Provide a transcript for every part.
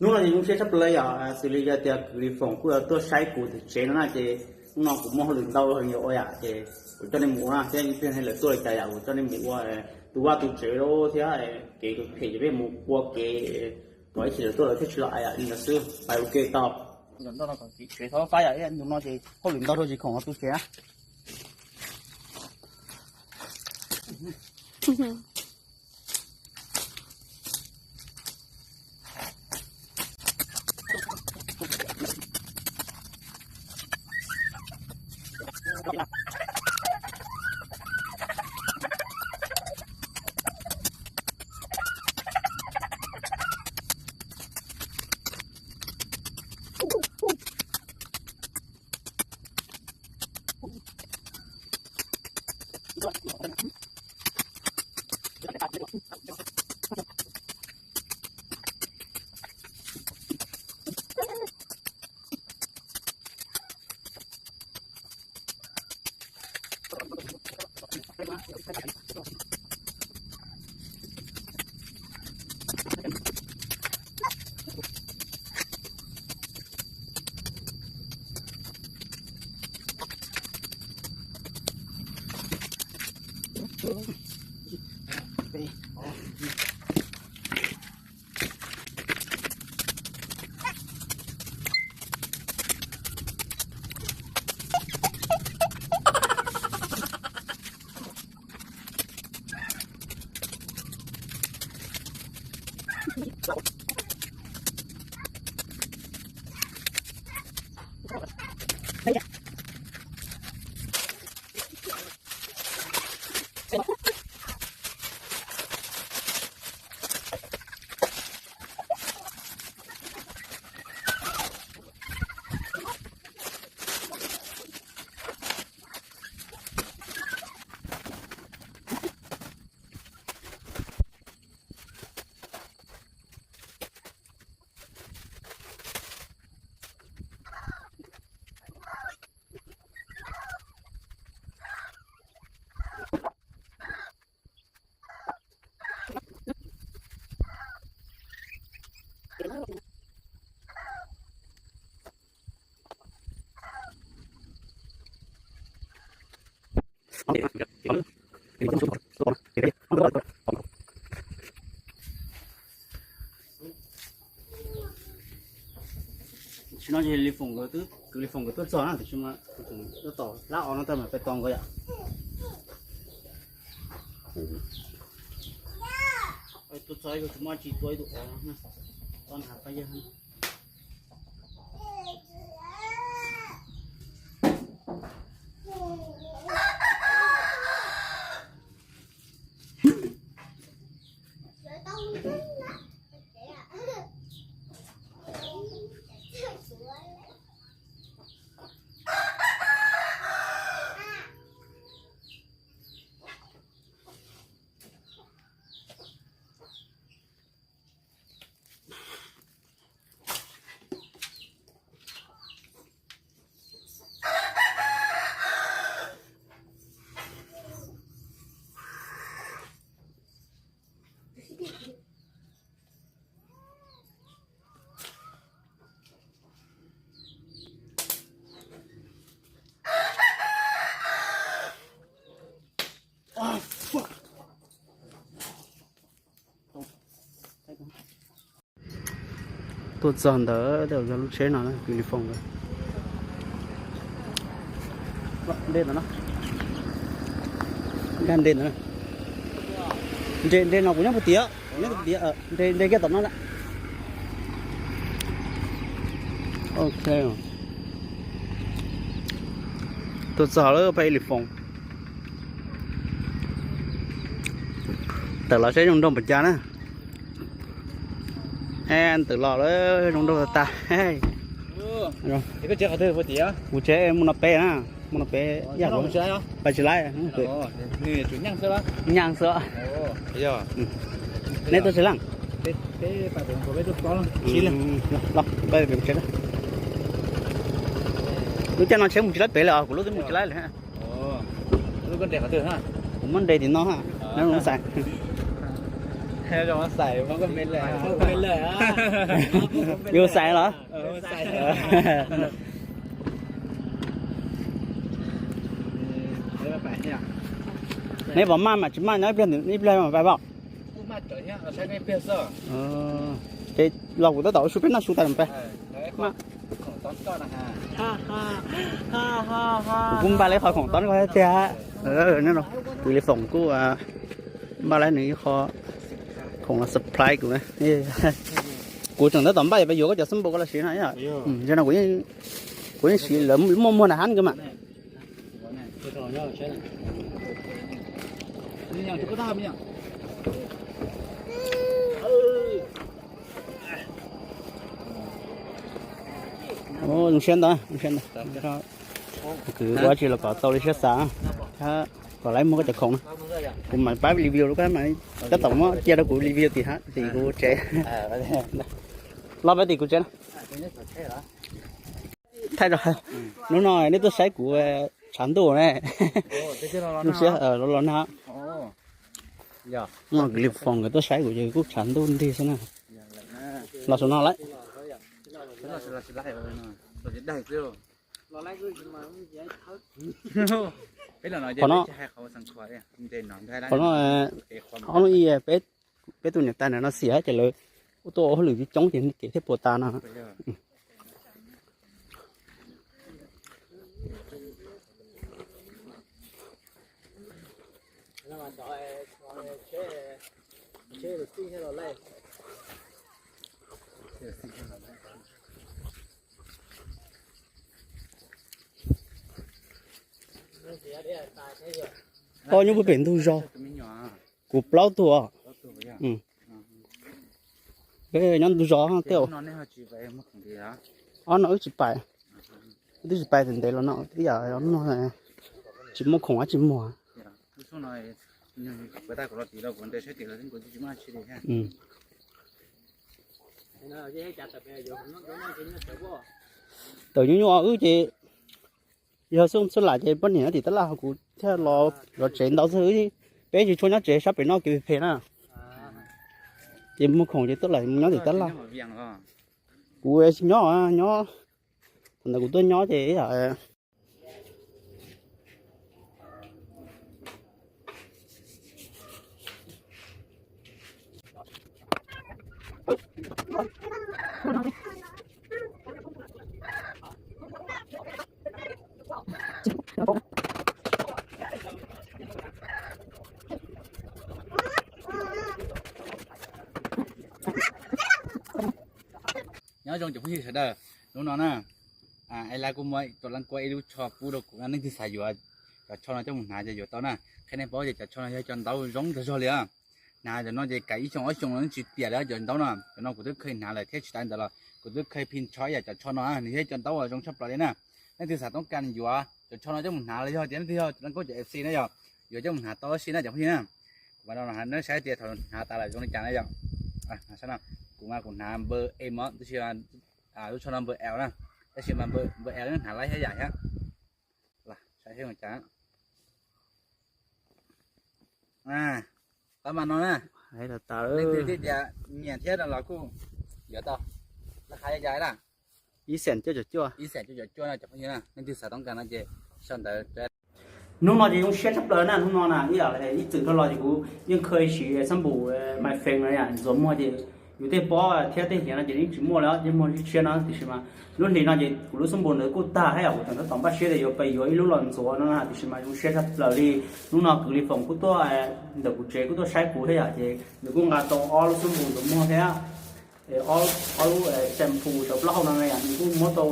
Hnub no ces zoo siab tshaj plaws yom, xws li yog tias kwv Lis Foom kuj yuav tuaj saib kuv tim tsev no na, ces hnub no kuv muaj hauj lwm ntau heev yuav ua yom, ces kuv coj nej mus ua na, thiab ib pliag lawv tuaj li cas yom kuv coj nej mus ua tus vaj tus tsev thiab kev tus phem ces peb mus ua kev kom ib chim lawv tuaj lawv thiaj tsis los ais yom, li ntawd xwb pais ua ke tau. Tsev thov fab yom, ntu no ces hauj lwm ntau dhau tsis khoom tu tsev na. Tam sim no ces Lis Foom nkawd twb, kwv Lis Foom nkawd tuaj txog na, tam sim no kuv tseem tab tom hlab os no tag mam pais tos nkawd yom. Tuaj txog ib tug tsis muaj tsis tua ib tug os no, tos nrad pab yawg. Tuaj txog ntawm yog lub tsheb no, kwv Lis Foom nkawd. Nkag nte ntawd, nte no kuv nyob puag tim, nyob puag tim, nte kiag tom no lawm. Ok, tuaj txog lawm pab Lis Foom. Tawm los saib zoo nraug npaum cas na. Tawm los lawm zoo nraug tag tag. Kuv tsev mus no pem na, mus no pem, pais tsis laib. Nyaaj xwb. Neb tuaj tsis laib? Los, lub caij no tsheb mus tsis laib pem lawm os, kuv lub twb mus tsis laib lawm. Kuv muab nres tim no ha, neb xais. Yus xaiv los? Neb puas maj mas tsis maj nyob ib pliag, ib pliag mas pais pom. Ces los kuv tab tom ua su peb noj su tas pais. Kuv kuj npaj lawv qhov khoom tob koj thiab tiag. Kwv Lis Foom kuj npaj lawv nws ib qho khoom los surprise kuv. Kuv tseem tab tom npaj yuav pais yuav koj cov xab npum koj los siv no. Tam no kuv yeej siv lawv muaj muag na hab kawg mas. Zoo siab ntau, zoo siab ntau. Kwv ua tsis los kom tau li siab xav, kom lawv muag koj cov khoom na. Kuv mam pab review lub kab mas tab tom muab cia rau kuv review tim hab tim kuv tsev. Los pab tim kuv tsev na. Thaij rau, hnub no nej tuaj saib kuv tshav ntuj ne. Zoo siab los los na. Kwv Lis Foom nkawd tuaj saib kuv ces kuj tshav ntuj nrig xwb na. Los saum no lawm. Qhov no, qhov no, ob hnub ib peb, peb tus niam tais ntawm no xiam ces lawv tuaj ua hauj lwm coob coob ces kev thiaj puas tas no. Ob nyuj pem ntug zos, kuv plaub tug os. Peb nyob ntug zos tej. Ob no wb tsis pais, wb twb tsis pais ntev los no ib yam no tsis muaj khoom dab tsi muag. Tawm nyuaj nyuaj wb ces yog xub xub lam ces poj niam nyob tim tab laj, kuv thiaj los tsev ntau xwb. Peb tsis tshua nyob tsev sab pem no kev phem na, ces muag khoom ces tuaj lam nyob tim tab laj. Kuv tsis nyob, nyob thaum ntawd kuv tuaj nyob ces Nyob zoo cov phooj ywg sawv daws, hnub no na, es lawv kuj muab cov leej kuab ib lub tsho pub rau kuv, leej twg xav yuav cov tsho no coj mus hnav ces yuav tau na. Qhia nej paub tias cov tsho no yog cov ntaub zoo tag zog li. Hnav cov no ces kav ib xyoos ob xyoos los tsis tiam li cov ntaub no. Cov no kuv twb kheev hnav lawm thiab tsis tas ntawd los kuv twb kheev phim tsho ib yam cov tsho no, nws yog cov ntaub uas zoo tshaj plaws li na. Leej twg xav toob kas yuav cov tsho no coj mus hnav los yog tias leej twg yog leej kuab cov F C na yog yuav coj mus hnav tau tab si na cov phooj ywg na. Kuv mam rau nej saib tias thaum hnav tas lawm zoo li cas na yom. Kuv mas kuv hnav npawb M os, tab sis lub tsho no npawb L na, tab sis mas npawb L hnav laib thiab yam thiab. Saib seb zoo li cas. Tab mas no na, leej twg tias nyiam thiab no los kuj yuav tau. Laj qhov li cas na? Ib xees cuaj caum cuaj, ib xees cuaj caum cuaj no cov phooj ywg na, leej twg xav toob kas no ces sau ntawv. Hnub no ces zoo siab tshaj plaws na, hnub no na ib yam li ib txwm dhau los ces kuv yeej kheev siv xab npum Maifen no yom, ntxuav muag ces yus tej pob thiab tej hiav no ces yeej tsis muaj li, yeej muaj tshiab no tiam sis mas lub hlis no ces kuv lub xab npum ntawd kuj tag thiab yom, kuv tseem tab tom npaj siab tias yuav pais yuav ib lub los ntxuav no na, tiam sis mas zoo siab tshaj plaws li. Hnub no Kwv Lis Foom kuj tuaj ntawm kuv tsev kuj tuaj saib kuv thiab yom, ces nws kuj nqa tau ob lub xab npum ntxuav muag thiab ob lub shampoo cov plaub hau no yom, nws kuj muab tau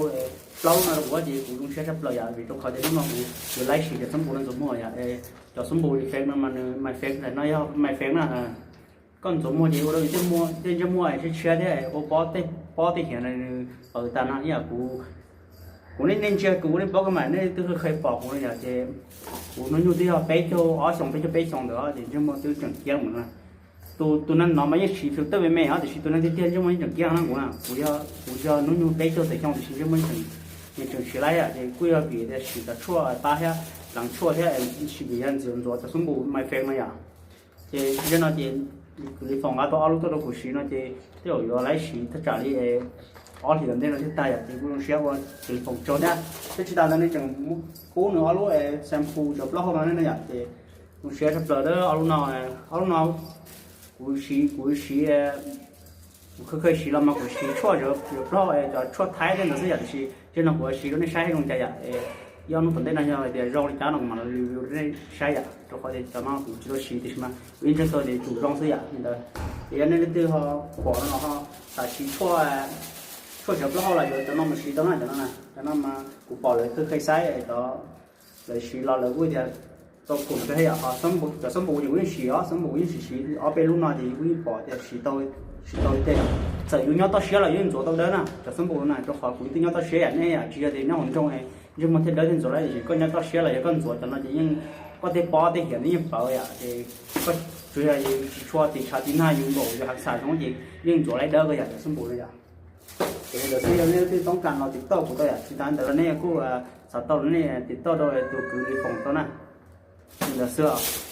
plaub lub no rau kuv ces kuv zoo siab tshaj plaws yom, vim rau qhov tias hnub no kuv yuav laib siv cov xab npum no ntxuav muag yom. Cov xab npum Maifen no mas nws Maifen no yog Maifen na. Koj ntxuav muag ces ua rau tej ntsej muag tshiab tshiab thiab ua pob tej, pob tej hiav no nws paws tas no ib yam kuv, kuv nej, nej ntsia kuv nej paub koj mas nej twb qhia pom kuv no yom, ces kuv hnub nyoog twb yog peb caug ob xyoos peb caug peb xyoos ntawd ces ntsej muag twb tseem ciab mus na. Tus, tus neeg no mas yeej siv filter me me os, tiam sis tus neeg tiag tiag ntsej muag yeej tseem ciab na kuv na. Kuv yog, kuv yog hnub nyoog peb caug tawm xyoo tiam sis ntsej muag yeej tseem siv laib yom, ces kuj yog vim tias siv cov tshuaj tab thiab leev tshuaj thiab sis vim yog ntxuav, ntxuav cov xab npum Maifen no yom. Ces zaum no ces Kwv Lis Foom nqa tau ob lub tuaj rau kuv siv no ces tej zaum yuav laib siv thaj tsam li ob hlis tom ntej no thiaj tag yom, ces kuv zoo siab ua Kwv Lis Foom tsaug thiab. Thiab tsis tas ntawd nws tseem pub nws ob lub shampoo cov plaub hau no ne yom, ces zoo siab tshaj plaws. Ob lub no, ob lub no kuv siv, kuv siv, kuv khawj khawj siv los mas kuv siv tshuaj cov plaub, cov tshuaj Thaib tej ntawd xwb yom, tiam sis tsam no kuv siv rau nej saib zoo cas yom. Ib ob hnub tom ntej no yog hais tias zoo li cas no kuv mam li review rau nej saib yom, rau qhov tias cov no kuv tsis tau siv tiam sis mas kuv yeej ntseeg tau tias tsum zoo xwb yom. Li ntawd ces yog nej leej twg ho pom no los ho xav siv tshuaj, tshuaj cov plaub hau los yuav cov no mus siv tau na, cov no na, cov no mas kuv pom lawv khawj khawj saib cov, lawv siv los lawv kuj tias tau khoom kawg thiab yom. Ho cov xab npum ces kuv yeej siv os, xab npum kuv yeej siv, siv ob peb lub no ces kuv yeej pom tias siv tau, siv tau tiag yom. Txawm yus nyob toj siab los yus yeej ntxuav tau dawb na, cov xab npum na, rau qhov kuv twb nyob toj siab yom, nej yom, tsis yog tias nyob hauv nroog ntsej muag thiaj dawb thiaj ntxuav lawm, tiam sis koj nyob toj siab los yog koj ntxuav cov no ces yeej koj tej pob tej hiav yeej pawv yom, ces koj tsuas yog yus tsis tshua tiv tshav tiv nag yus nkaum yus hav xas zoo ces yeej ntxuav laib dawb kawg yom, cov xab npum no yom. Ces li ntawd xwb, yog nej leej twg toob kas los tiv tauj kuv tau yom, tsis tas ntawd los nej kuj xav tau los nej tiv tauj rau tus Kwv Lis Foom tau na. Li ntawd xwb.